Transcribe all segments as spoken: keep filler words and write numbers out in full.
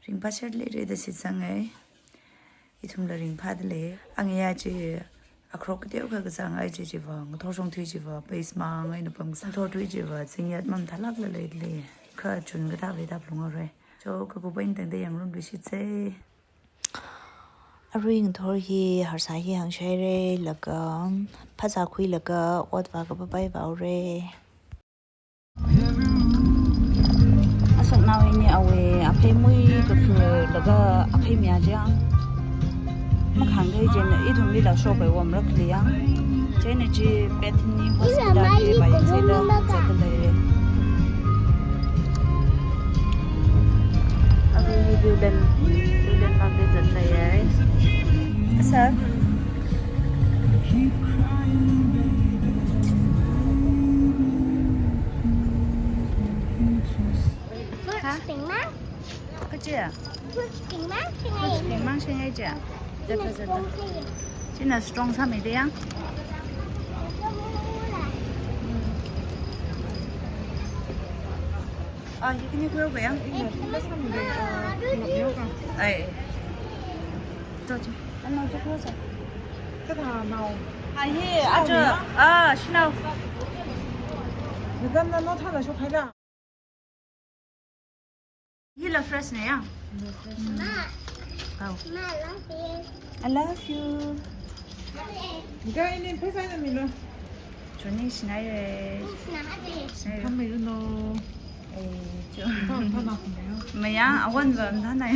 Ringphāshar leira da shitsanga. Ithumla ringphāda lei. Angayā chi akhorok kateokha kazang ai chi chiva, ngathor shongthui chiva, base mang eina pam kasā. Ngathor thui chiva, zingyat mamathālākla leida lei. Kha June kathāwui tap lunga rai. Cho kakupa eina tangda yangrumluishitsa. Arui ngathor hi harsā hi hāngshaira laga, phazā khuilaga, otva kapapai vaora. Asaknao ini awui aphei mui kaphulaga aphei miyā chang. Makhāngthei chieina ithumlila shokpai wamrak liyang. Chieina chi Bethany Hospital li pai chida chakhalei. Abui hi Viewland, Viewland Park li zatlei yai. Asa. Fruits ping mang. Kachi? Fruits ping mang, sing ai. Fruits ping mang, sing ai chi. China strong sāya. China strong sāmida yang. Ah, hi kani khuihaoka yang? Ai. Cho chi. Ano cho khuihaosa. Kathānao. Ah, hi, aja. Ah, shanao. Madam na no thāda shokhaira. Hila fresh na yang? Ma. Kau. Ma, I love you. I love you. Guys, ini pheisā ina milo. Choni shingai re. Shingai re. Thamei runo. Eh, cho. Thana, thana. Maya, awan ba thana.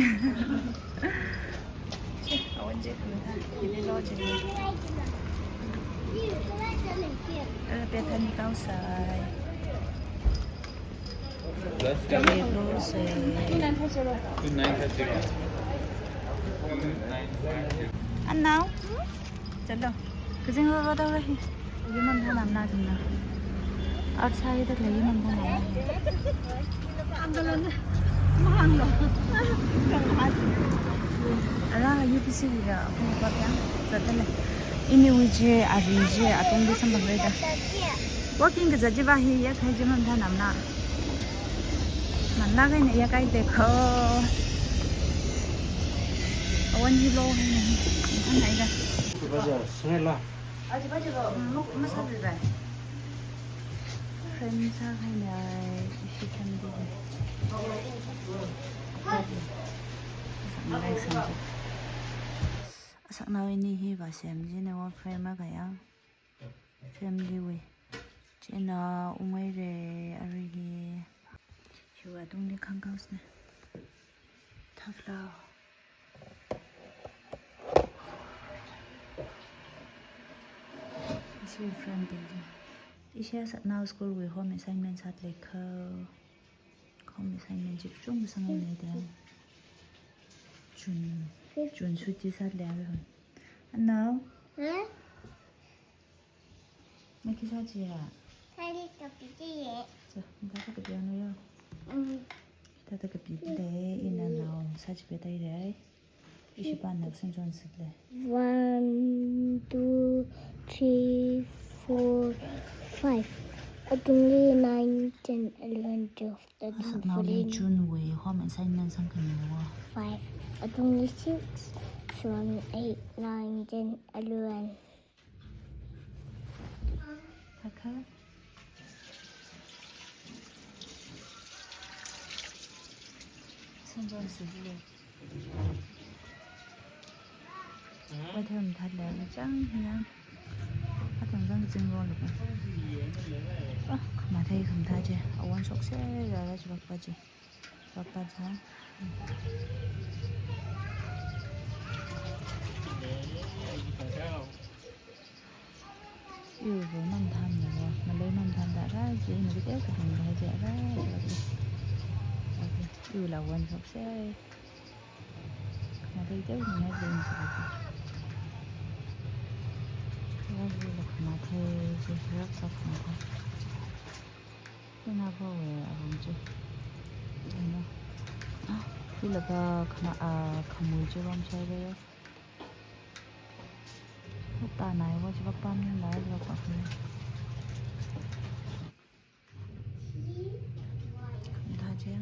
Chi, awan je thana. Ini lo je. Eh, Bethany kau sai. Anao? Chalo. Kazing ro ro tau rahi. Yumon thanam na tumna. Outside la yumon thanam na. Ara U P C ya, kung pa kya? Zatale. Ini wui je, ari je, atungli samphang reda. Walking kazat jiva hi, yakhai je mamathānam na. Manlāk eina yakhai de kho. Awan hi lo haina hi. Anai da. Baja, sungai la. Aji baja lo, mm, muk, masa bi ba. Frame sākhaina, ishi kan di. Asaknao ini hi vāsem jina wa frame akha yang. Family wui. China ungai re, arui hi. Hiwui atungli khangkhaosna. Thafla. Ishi friend building. Ishi asaknao school wui home assignment sāda lei kho. Home assignment chi kachungkha sāngai nei da. June, June suchi sāda lei arui hon. Anao? Huh? Na khi sāchiya? Sāli kapi chiya. Sa, thāda kapi ano yo. Mm. Thāda kapi lei, ina nao sāchipetai rei. Ishi pa nak san chon sit lei. One, two, three, four, five. Atungli nine, ten, eleven, twelve, thirteen, fourteen. Asaknaoli June wui home assignment sangkhani wa. Five. Atungli six, seven, eight, nine, ten, eleven. Thākha. San chon sit lei. Waithei mathāda lei, chang hina. Atang chang ching ro lei. Ah, khamathei khamathā chi. Awan shokserra ra chivak pa chi. Chivak pa chi. Iwui mamathānna, ngalei mamathānda ra, chi ina video kadung da chi ra, ra, ra. Iwui la awan shokser. Khamathei teonao lei chi ra. Ra, iwui la khamathei, chi ra, ra khamathei. Ina pa we arum chi. Ina. Ah, hila pa khama, ah, khamui chi rom chai re. Thānai wa chivak pam nai chivak pam. Khamathā chi.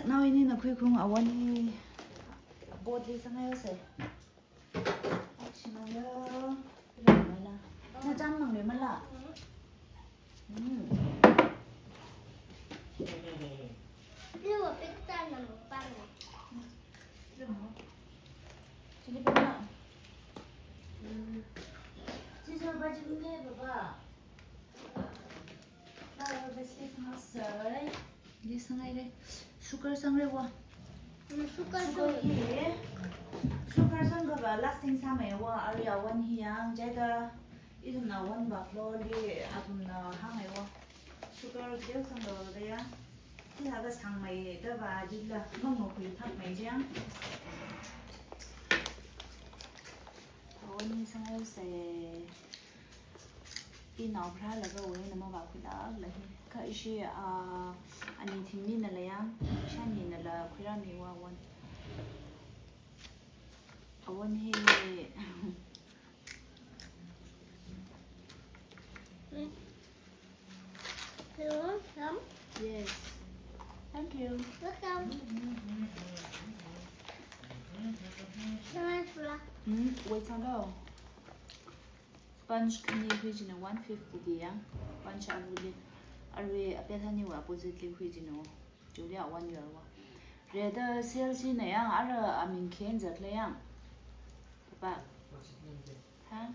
Nao ini na khuikhung awon hi board li sangaiyo se. Shimang yo. Ila mala. Na cham mang le mala. Hmm. Ila wa pekta na mukbang le. Ila mo. Chili pala. Hmm. Sisa ba chili le baba. Flour biscuit sangasai. Li sangaire. Sugar sangre wa. Mm, sugar Sugar sung. Hi. Sugar sangkhava lasting sāmei wa. Ari awon hi yang jada. Ithumna awon bak lo li athumna hāngai wa. Sugar deu sanglo da ya. Thilakha sangmei da va jila. Mang mo kui thakmei jang. Awon hi sangaise. Inao pharālaga wui na mavākhuilākla hi. Kha ishi, ah, ani thingni na la yang, shani na la khuirāmi wa awon. Awon hi. You want some? Yes. Thank you. Welcome. Nice, Bella. Hmm, wait, Sando. Bunch khani khuijina one fifty di yang. Bunch avuli. Arui apethani wa opposite li khuijina. Julia one year wa. Reda sales na yang ara aming khen zat le yang. Papa. Ha?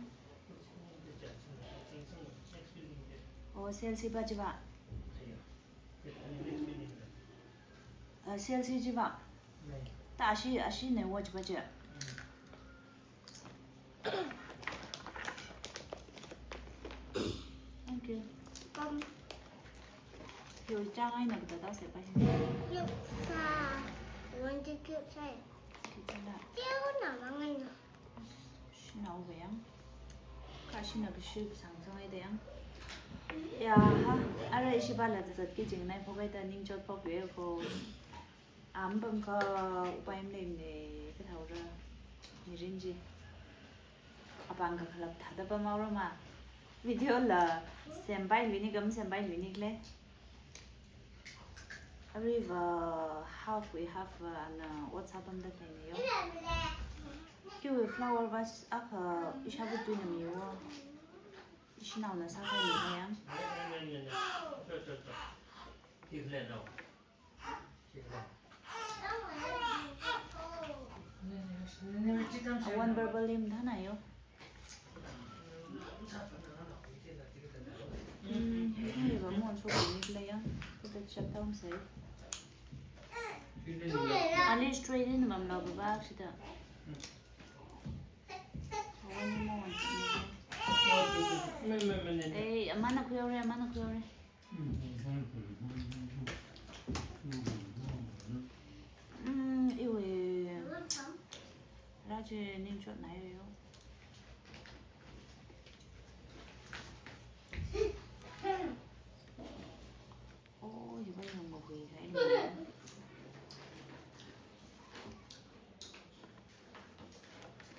Oh, sales ba jiba. Ah, sales jiba. Ta ashi, ashi ne wa jiba je. Thank you. Come. Yo, chang ai na kata ta se pa. Cube sa. One cube sa. Kita na. Tiao na mangai na. Shinao ba yang. Kha shina kashi sang sang ai da yang. Ya ha. Ara ishi ba la zat ki jing nai phokai ta ning chot phok ve ko. Am bang kha upai mlei mlei ka thaura. Mirin ji. Apāng kakhalap thāda pamaura ma. Video la sempai luini kam sempai luini kle. Ariva half wui half va ana WhatsApp am da thei yo. Kiwi flower vase akha isha bu tui na mi yo. Ishinaona sākahai ni yang. Awon verbal lim thana yo. Hmm, hi hi ba mon so ni le yang. Kita check down sai. Ali straight in mam lo ba sida. Awon mon. Eh, amana khuiore, amana khuiore. Mm, iwe. Raje ning chot na yo. Oh, hi ba yang mo hui kai.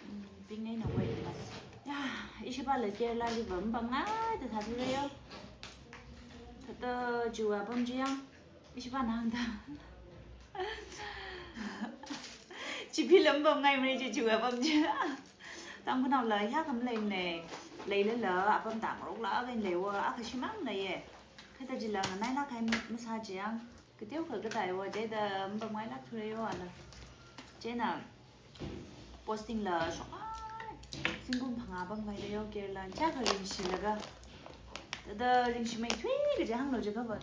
Mm, ping eina white plus. Ya, ishi ba la Kerala li bam bam ngai ta thāthu yo. Thāda jiwa bam ji yang. Ishi ba nang da. Chipi lam bam ngai mre ji jiwa bam ji. Tang kunao la ya kam lei ne. Lei le la, apam tang rok la, ven lei wa, akha shimang na ye. Kata jila ngai la kai masa ji yang. Kateo kha katai wa jida mbam ngailak thura yo ana. Jena posting la shoka singkum phangā bam ngaile yo Kerala. Cha kha ringshi laga. Tada ringshi mai thui kaja hanglo je kaba.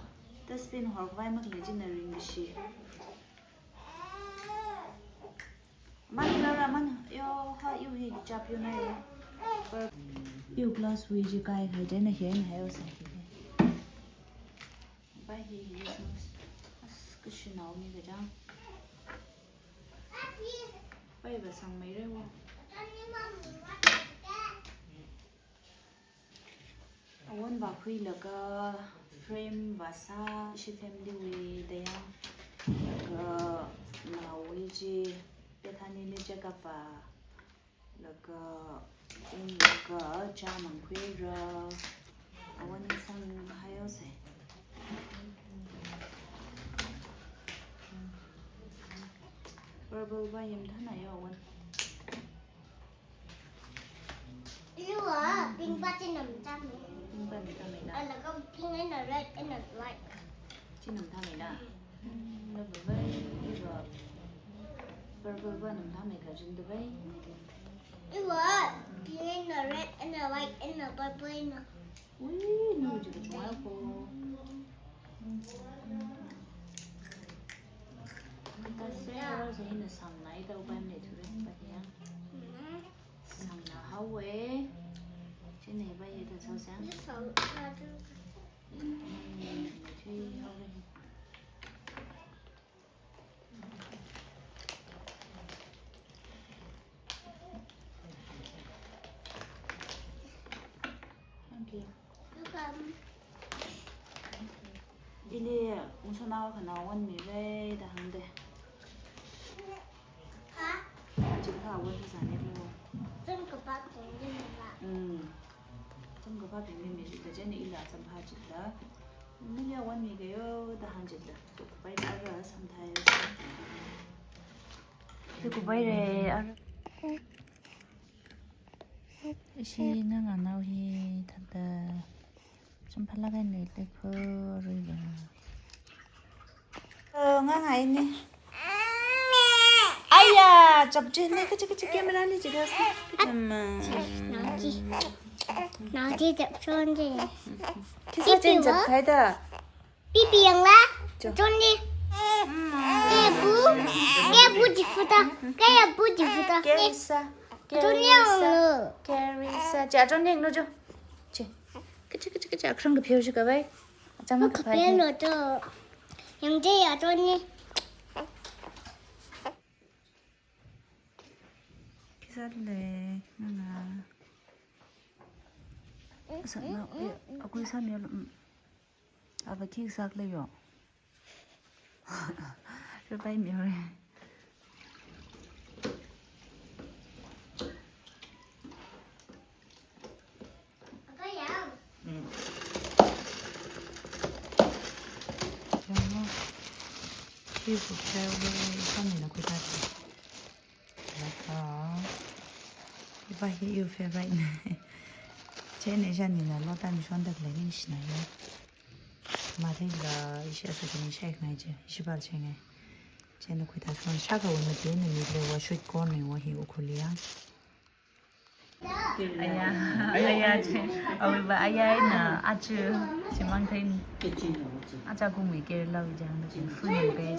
Dustbin hor khavai makle jina ringshi. Man lara man yo ha iu hi chap yo na yo. Iu class wi ji kai khai jena hen hai o sa. Bai hi hi as kashinao mi kajang. Bai ba sangmei re wa. Awon ba khuilaga frame ba sā shi family wui da yang. Laga naowui ji Bethany li check up ba. Laga, um, laga, cha mangkhuira. Awon sanghayo se. Purple va yam thana ya wan. Iwa pink va chi nam cham. Pink va nam cham na. Ala ka pink and a red and a white. Chi nam thana na. Hmm, na ba vai, iwa purple va nam thana ka jin da vai. Iwa pink and a red and a white and a purple na. Ui, nu ji ka chunga ko. Kata se ara se hina sang nai da upai me thure, ba ya. Sang na hawe. Chine ba ye da sau sang. Ni sau na tu. Mm, thui hawe. Thank you. Welcome. Ili ungshonao khana wan mi rei da hangde. Ha? Chikha wan sa ne lo. Tun ka pa ko ni la. Mm. Tun ka pa ko ni mi da jani ila cham pha chikla. Mili wan mi ga yo da hang chikla. Bai da ga samthai. Te kubai re, ar. Ishi nganao hi thada. Champhala kai ne te kho rui ba. Oh, ngangai ne. Aya, chap je ne, kachi kachi camera ni jiga sa. Mama. Naoji. Naoji chap chon je. Kisa chen chap khai da. Pipi yang la. Cho. Johnny. Ke bu. Ke bu jifuta. Ke ya bu jifuta. Kerisa. Johnny yang Kerisa. Lo. Kerisa. Cha Johnny yang no jo. Che. Kachi kachi kachi akrang ka pheo shi ka bai. Achang ka phai. Pheo lo jo. Yang je ya Johnny. Kisa le, nana. Sa na, eh, aku isa mi lo. Aba khi sak le yo. Rebai mi re. Mm. Yangmo. Khi bu khe we, kami na kuta. Laga, iba hi iwui favorite ne. Chieina ishāna lo tan shonda khalei ningshina ya. Matheila ishi asa kani shai khangai je, ishi bal chenge. Chieina khuida shon shākha wui mati na mi le wa sweet corn ne wa hi ukhuli ya. Aya, aya che. Awui ba aya ina achu chimang thei ni. Acha kungmi Kerala wui jang da fu nung kai.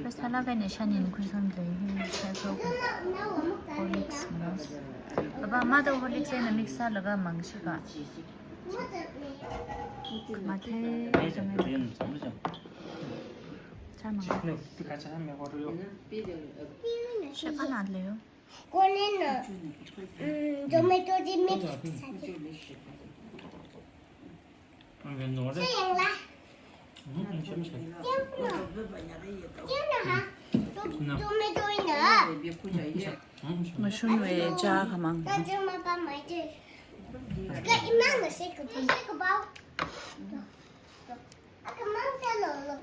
First hala kai ne shanin khuisang lei hi, sha so. Horlicks mix. Baba, mada Horlicks eina mix sālaga mang shi ka. Mathe. Chāmang. Shepana leo. Konina. Mm, tomato di mix sāki. Sayang la. Tomato ina. Mashun wui chā khamang. Ka ima masi ka, masi ka bau. Aka mang ta lo lo.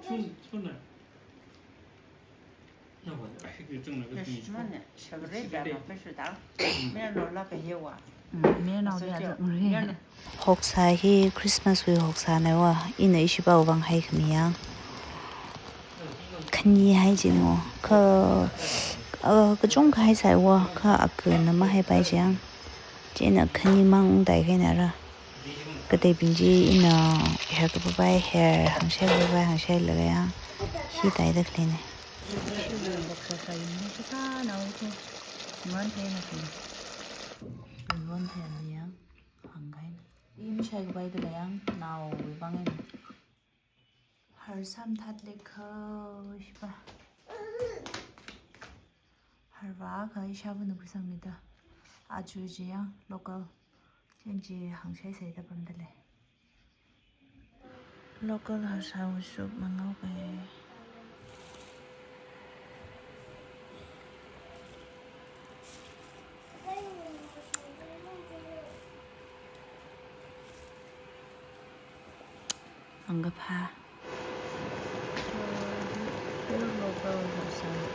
Hoksā hi Christmas wui hoksāna wa, ina ishipāwui vang haikhami ya. Khani hai jino, kha, uh, kachungkha haisai wa, kha akana mahaipai jang. Chieina khani mang ungtai kahaina ra. Kateibing chi ina hair kapapai, hair hangshai kapapai, hangshailaga ya. Hi taida khalei ne. Hangkai. Im shai kapaida lei ya, naowui vang eina. Har samthat le kha shipa. Har vākha ishāvāna khuisangmida. Achu chi ya local. Chieina chi hangshai saida pamda lei. Local harsāwui soup mangao kai. Angkapha. Pure lo Oh, sorry.